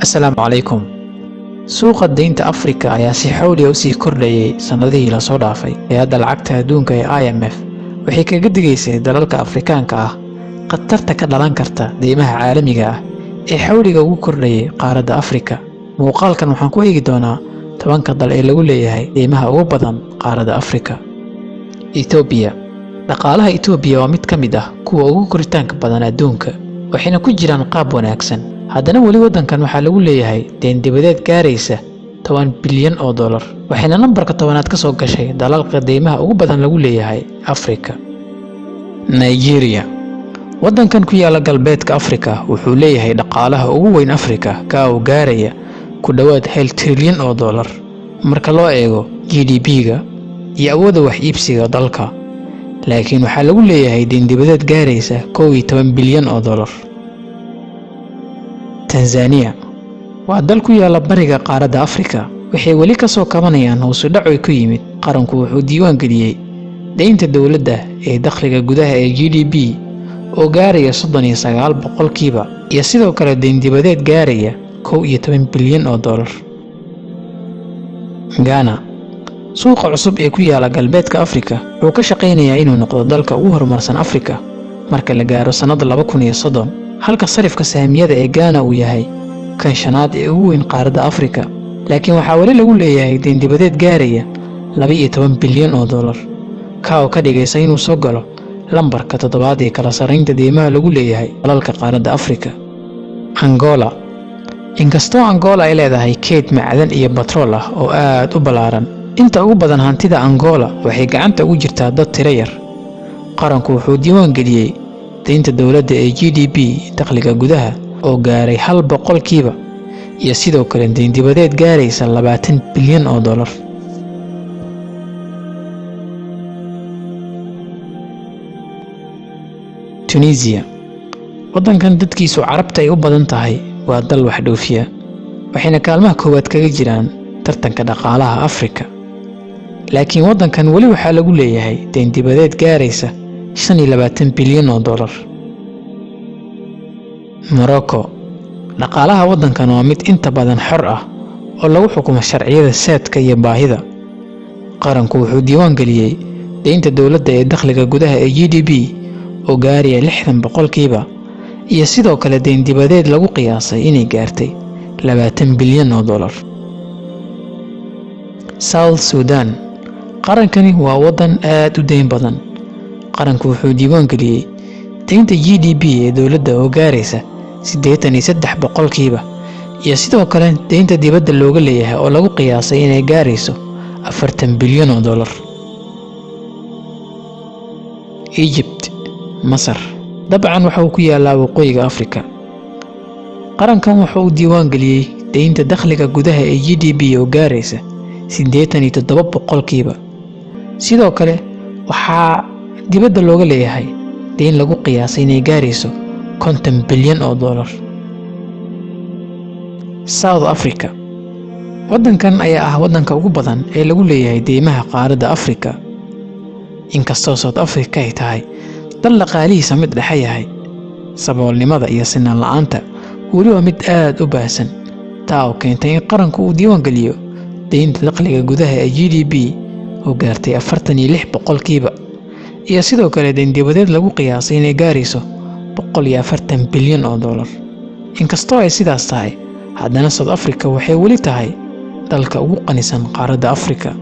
Assalaamu calaykum. Suuqa deynta Afrika ayaa si xawli ah u sii kordhayay sannadihii la soo dhaafay. Hay'adda Lacagta Adduunka ee IMF waxay kaga digaysay dalalka Afrikaanka ah khatarta ka dhalan karta deymaha caalamiga ah ee xawliga ugu kordhayay qaaradda Afrika. Muuqaalkan waxaan ku eegi doonaa 10-ka dal ee lagu leeyahay deymaha ugu badan qaaradda Afrika. Itoobiya. Dhaqaalaha Itoobiya waa mid ka mid ah kuwa ugu koritaanka badan adduunka, waxayna ku jiraan qaab wanaagsan. Haddana weli waddankan waxaa lagu leeyahay deyn dibadeed gaaraysa $10 bilyan, waxayna nambarka 10aad ka soo gashay dalalka deymaha ugu badan lagu leeyahay Afrika. Nigeria. Waddankan ku yaala galbeedka Afrika wuxuu leeyahay dhaqaalaha ugu weyn Afrika, ka oo gaaraya ku dhowaad $1 trilyan marka loo eego GDP-ga iyo awoodda wax iibsiga dalka. Laakiin waxaa lagu leeyahay deyn dibadeed gaaraysa $11 bilyan. Tanzania waa dal ku yaala bariga qaaradda Afrika. Waxay weli ka soo kabanayaan hoos u dhac ku yimid. Qaranku wuxuu diiwaan geliyey deynta dowladda ee dakhliga gudaha ee GDP oo gaaraya 39%, iyo sidoo kale deyn dibadeed gaaraya $11 bilyan. Ghana. Suuqa cusub ee ku yaala galbeedka Afrika wuxuu ka shaqaynayaa inuu noqdo dalka ugu horumarsan Afrika marka la gaaro sannadda 2030, halka sarifka saamiyada ee Ghana uu yahay kan shanaad ee ugu weyn qaaradda Afrika. Laakiin waxaa weli lagu leeyahay deyn dibadeed gaaraya $12 bilyan, ka oo ka dhigaysa inuu soo galo lambarka toddobaad ee kala sarreynta deymaha lagu leeyahay dalalka qaaradda Afrika. Angola. Inkastoo Angola ay leedahay keyd macdan iyo batrool ah oo aad u ballaaran, inta ugu badan hantida Angola waxay gacanta ugu jirtaa dad tiro yar. Qaranku wuxuu diiwaan geliyey deynta dowladda ee GDP, dakhliga gudaha, oo gaaray 1%, iyo sidoo kale deyn dibadeed gaaraysa $20 bilyan. Tunisia. Waddankan dadkiisu Carabta ay u badan tahay waa dal wax dhoofiya, waxayna kaalmaha koowaad kaga jiraan tartanka dhaqaalaha Afrika. Laakiin waddankan weli waxaa lagu leeyahay deyn dibadeed gaaraysa $25 bilyan. Morocco. Dhaqaalaha waddankan waa mid inta badan xor ah oo lagu xukumo sharciyada saadka iyo baahida. Qaranku wuxuu diiwaan geliyey deynta dowladda ee dakhliga gudaha ee GDP oo gaaraya 60%, iyo sidoo kale deyn dibadeed lagu qiyaasay inay gaartay $20 bilyan. South Sudan. Qarankani waa waddan aad u deyn badan. Qaranku wuxuu diiwaan geliyey deynta GDP ee dowladda oo gaaraysa 83%, iyo sidoo kale deynta dibadda looga leeyahay oo lagu qiyaasay inay gaarayso $40 bilyan. Egypt, Masar. Dabcan waxa uu ku yaalaa waqooyiga Afrika. Qarankan waxa uu diiwaan geliyey deynta dakhliga gudaha ee GDP oo gaaraysa 87%. Sidoo kale waxaa dibadda looga leeyahay deyn lagu qiyaasay inay gaarayso $50 bilyan. South Africa. Waddankan ayaa ah waddanka ugu badan ee lagu leeyahay deymaha qaaradda Afrika. Inkastoo South Africa ay tahay dal dhaqaalihiisa mid dhexe yahay, saboolnimada iyo sinaan la'aanta weli waa mid aad u baahsan, taa oo keentay in qaranku uu diiwaan geliyo deynta dakhliga gudaha ee GDP oo gaartay 46%, iyo sidoo kale deyn dibadeed lagu qiyaasay inay gaarayso $140 bilyan. Inkastoo ay sidaas tahay, haddana South Africa waxay weli tahay dalka ugu qanisan qaaradda Afrika.